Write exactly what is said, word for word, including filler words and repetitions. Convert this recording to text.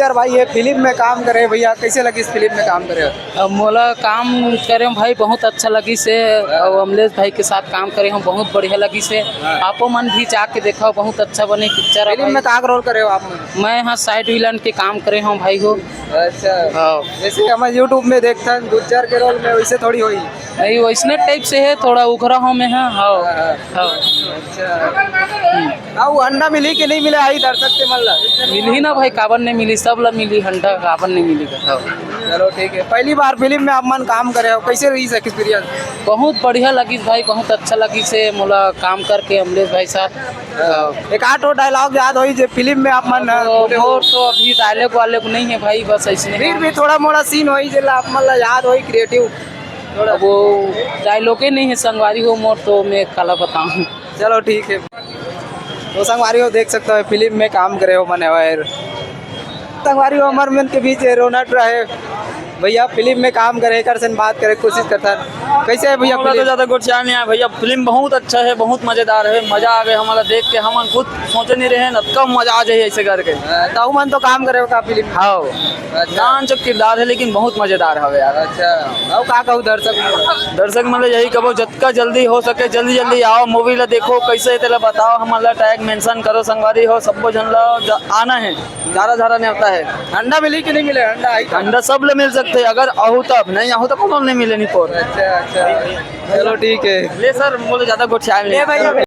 यार भाई, ये फिल्म में काम करे भैया, कैसे लगिस फिल्म में काम करे? अब मोला काम करे में भाई बहुत अच्छा लगिस हे, अउ अमलेश भाई के साथ काम करे हम बहुत बढ़िया लगिस हे। हाँ। आपो मन भी जाके देखो, बहुत अच्छा बने पिक्चर हे फिल्म भाई। में का रोल करे हो आप? मैं यहाँ साइड विलन के काम करे हूँ भाई हो। अच्छा। हाँ। जैसे हम YouTube में देखथन गुज्जर के रोल में, वैसे थोड़ी होई। नहीं, वैसने टाइप से है, थोड़ा उघरा हूँ मैं, हाँ, हाँ। हाँ, हाँ। हाँ। अच्छा। हम्म। अब अंडा मिली कि नहीं मिले, आई दर्शक के मन ला? मिली ना भाई, काबर नहीं मिली, सब ला मिली अंडा, काबर नहीं मिली का? हाँ। चलो ठीक है, पहली बार फिल्म में आप मन काम करे हो, कैसे रही एक्सपीरियंस? बहुत बढ़िया लगिस भाई, बहुत अच्छा लगिस हे मोला काम करके अमलेश भाई साथ। हाँ। एक आध ठो डायलॉग याद होई जे फिल्म में आप मन अब बोले हो? मोर तो अभी डायलॉग वाले को नहीं है भाई, बस ऐसने फिर हैं। भी थोड़ा मोड़ा सीन होई जेला आप मन ला याद होई क्रिएटिव थोड़ा। अब वो डायलॉगे नहीं है संगवारी हो मोर, तो मैं काला बताऊँ। चलो ठीक है। तो संगवारी हो, देख सकते हो फिल्म में काम करे हो मन हवय। संगवारी हो, हमर मन के बीच ये रोनट रहे भैया, फिल्म में काम करे, एकर से बात करे के कोशिश करथन। कैसे है भैया हमरा तो फिल्म? ज्यादा गोठिया नहीं है भैया, फिल्म बहुत अच्छा है, बहुत मजेदार है, मजा आ गए हमारा देख के, हम खुद सोचे नहीं रहे अतका मजा आ जाए ऐसे करके। अ, ताऊ मन तो काम करे हो का फिल्म? हाँ। अच्छा। नान चुक किरदार है लेकिन बहुत मजेदार हवे यार। अच्छा। अउ का कहू दर्शक मन? दर्शक मन ला यही कबो जतका जल्दी हो सके जल्दी जल्दी आओ, मूवी ला देखो, कैसे है तेला बताओ, हमन ला टैग मेंशन करो संगवारी हो, सब्बो झन ला ज-, आना है, जारा जारा नेवता है। अंडा मिली कि नहीं मिले? अंडा आई तो? अंडा सब ले मिल सकते हैं, अगर आहू तब, नहीं आहू तो कोनो नहीं मिले नहीं पोर। अच्छा, अच्छा। चलो ठीक है। ले सर, बोले ज्यादा गोठिया ले भाई।